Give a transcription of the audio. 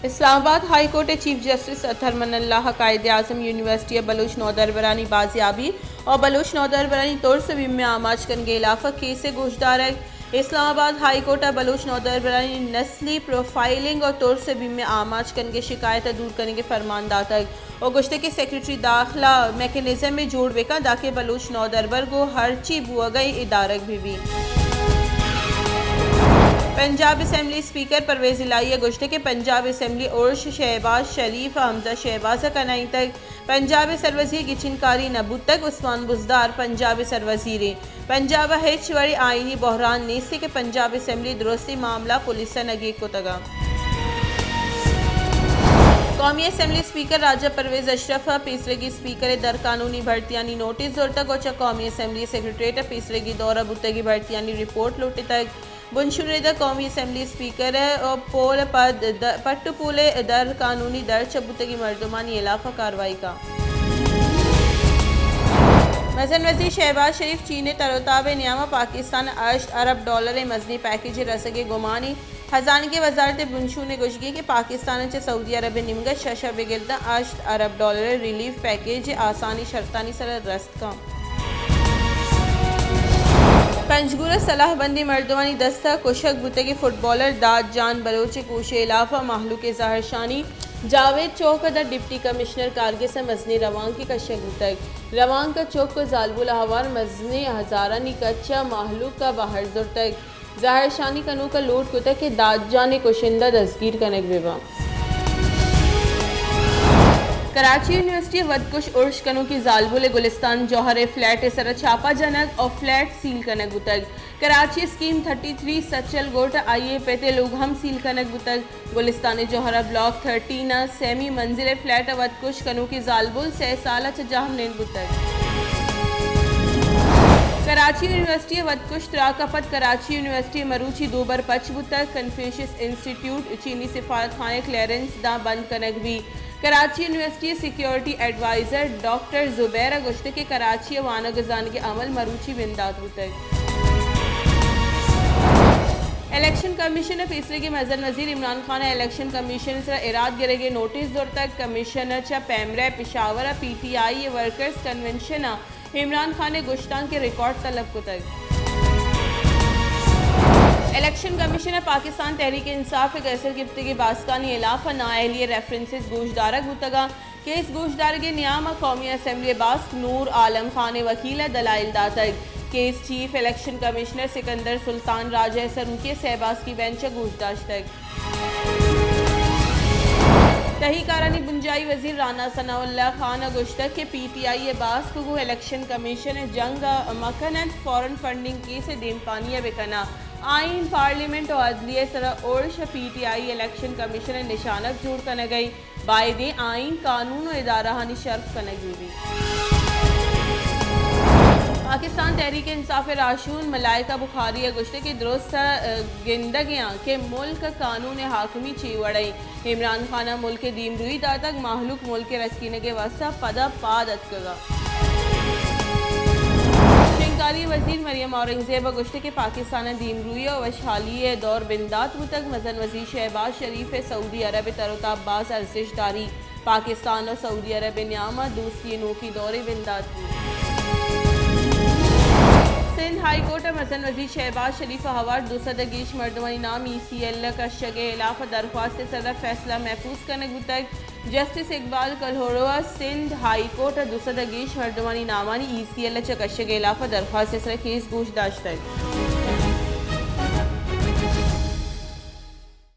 اسلام آباد high court ءِ chief justice اطہر من اللہ ءَ قائد اعظم یونیورسٹی ءِ بلوچ نودربرانی بازیابی ءُ بلوچ نودربرانی ترس ءُ بیم ءِ آماچ کنگ ءِ ہلاف ءَ کیس ءِ گوشدارگ۔ اسلام آباد ہائی کورٹ ءَ بلوچ نودربرانی نسلی پروفائلنگ ءُ ترس ءُ بیم ءِ آماچ کنگ ءِ شکایت ءَ دور کنگ ءِ فرمان داتگ ءُ گوشتگ کہ سیکرٹری داخلہ میکانزم ءَ جوڑ بہ کن تاکہ بلوچ نودربر گوں ہرچی بوگ ءَ اے دارگ بہ بیت۔ پنجاب اسمبلی اسپیکر پرویز الہی ءَ گوشتگ کہ پنجاب اسمبلی ارش شہباز شریف ءُ حمزہ شہباز ءَ کنائینتگ، پنجاب ءِ سروزیر گچین کاری نہ بوتگ، عثمان بزدار پنجاب ءِ سروزیر ایں، پنجاب ءَ ہچ وڑیں آئینی بحران نیست کہ پنجاب اسمبلی درستیں معاملہ پولیس ءَ نگیگ کتگ۔ قومی اسمبلی اسپیکر راجہ پرویز اشرف ءَ پیسریگیں اسپیکر ءِ در قانونی بھرتیانی نوٹس زرتگ ءُ چہ قومی اسمبلی سیکرٹریٹ ءَ پیسریگیں دور ءَ بوتگیں بھرتیانی رپورٹ لوٹتگ۔ بنشون رد ءَ قومی اسمبلی اسپیکر ءِ پول ءَ پد د-، پٹ ءُ پول ءِ در قانونی درچ ءَ بوتگیں مردمانی ہلاف ءَ کاروائی کا۔ مزن وزیر شہباز شریف چین ءِ تر ءُ تاب ءِ نیام ءَ پاکستان ءَ ہشت ارب ڈالر ءِ مزنیں پیکیج ءِ رسگ ءِ گمان ایں۔ ہزانگی وزارت ءِ بنشون ءِ گوشگ ایں کہ پاکستان ءَ چہ سعودی عرب ءِ نیمگ ءَ شش ءَ بگر داں ہشت ارب ڈالر ءِ ریلیف پیکیج ءِ آسانی شرطانی سر ءَ رست کن۔ پنجگور ءَ سلاہ بندیں مردمانی دست ءَ کشگ بوتگیں فٹبالر داد جان بلوچ ءِ کوش ءِ ہلاف ءَ مہلوک ءِ زہرشانی۔ جاوید چوک ءَ داں ڈپٹی کمشنر کارگس ءَ مزنیں روانکے کشگ بوتگ۔ روانک ءَ چک ءُ زالبول ءَ ہوار مزنیں ہزارانی کچ ءَ مہلوک ءَ بہر زرتگ۔ زہرشانی کنوک ءَ لوٹ کتگ کہ داد جان ءِ کشندہ دزگیر کنگ بہ بنت۔ کراچی یونیورسٹی ءِ ودکش ارش کنوکیں زالبول ءِ گلستان جوہر ءِ فلیٹ ءِ سر ءَ چھاپہ جنگ ءُ فلیٹ سیل کنگ بوتگ۔ کراچی ءِ اسکیم تھرٹی تھری سچل گوٹ ءَ آئی ءِ پت ءِ لوگ ہم سیل کنگ بوتگ۔ گلستان جوہر ءِ بلاک تھرٹین ءِ سیمی منزل ءِ فلیٹ ءَ ودکش کنوکیں زالبول سئے سال ءَ چہ جہم نند بوتگ۔ کراچی یونیورسٹی ءِ ودکش تراک ءَ پد کراچی یونیورسٹی ءَ مروچی دوبر پچ بوتگ۔ کنفیوشس انسٹیٹیوٹ چینی سفارت خانہ ءِ کلیئرنس داں بند کنگ بیت۔ کراچی یونیورسٹی ءِ سیکیورٹی ایڈوائزر ڈاکٹر زبیر ءَ گوشتگ کہ کراچی ءِ وانگ ءُ زانگ ءِ عمل مروچی بندات بوتگ۔ الیکشن کمیشن ءِ پیسریگیں مزن وزیر عمران خان ءَ الیکشن کمیشن ءِ سرا ایراد گرگ ءِ نوٹس زرتگ۔ کمیشن ءَ چہ پیمرا ءِ پشاور ءَ پی ٹی آئی ءِ ورکرز کنونشن ءَ عمران خان ءِ گشتانک ءِ ریکارڈ طلب کتگ۔ الیکشن کمیشن ءَ پاکستان تحریک انصاف ءِ گیسر گپتگیں باسکانی ہلاف ءَ نااہلی ءِ ریفرنسز گوشدارگ بوتگ اَنت۔ کیس گوشدارگ ءِ نیام ءَ قومی اسمبلی ءِ باسک نور عالم خان ءِ وکیل ءَ دلائل داتگ۔ Case chief election commissioner Sikandar Sultan Raja ءِ سروکی ءَ سئے باسکی بینچ ءَ گوشداشتگ۔ تہی کارانی بنجاہی وزیر رانا ثناء اللہ خان ءَ گوشتگ کہ پی ٹی آئی ءِ باسک گوں الیکشن کمیشن ءَ جنگ ءَ مہ کن اَنت، فورن فنڈنگ کیس ءِ دیمپانی ءَ بہ کن اَنت۔ آئین، پارلیمنٹ ءُ عدلیہ ءِ سرا ارش ءَ پی ٹی آئی الیکشن کمیشن ءِ نشانگ جوڑ کنگ ءَ اِنت۔ بائدیں آئین، قانون ءُ ادارہانی شرف کنگ بہ بیت۔ پاکستان تحریک انصاف ءِ راہشون ملائکہ بخاری ءَ گوشتگ کہ درست ءَ گندگ ءَ آں کہ ملک ءِ قانون ءِ حاکمی چے وڑ ءَ اِنت۔ عمران خان ءَ ملک ءِ دیمروئی داتگ، مہلوک ملک ءِ رکینگ ءِ واستہ پدا پاد اتکگ اَنت۔ شنگکاری وزیر مریم اورنگزیب ءَ گوشتگ کہ پاکستان ءِ دیمروئی ءُ وشحالی ءِ دور بندات بوتگ، مزن وزیر شہباز شریف ءِ سعودی عرب ءِ تر ءُ تاب باز ارزشت داری، پاکستان ءُ سعودی عرب ءِ نیام ءَ دوستی ءِ نوکیں دورے بندات بوت۔ سندھ ہائی کورٹ ءَ مزن وزیر شہباز شریف ءَ ہوار دو سد ءَ گیش مردمانی نام ای سی ایل ءَ کشگ ءِ ہلاف ءَ درخواست ءِ سر ءَ فیصلہ محفوظ کنگ بوتگ۔ جسٹس اقبال کلہوڑو ءَ سندھ ہائی کورٹ ءَ دو سد ءَ گیش مردمانی نامانی ای سی ایل ءَ چہ کشگ ءِ ہلاف ءَ درخواست ءِ سر ءَ کیس گوش داشتگ۔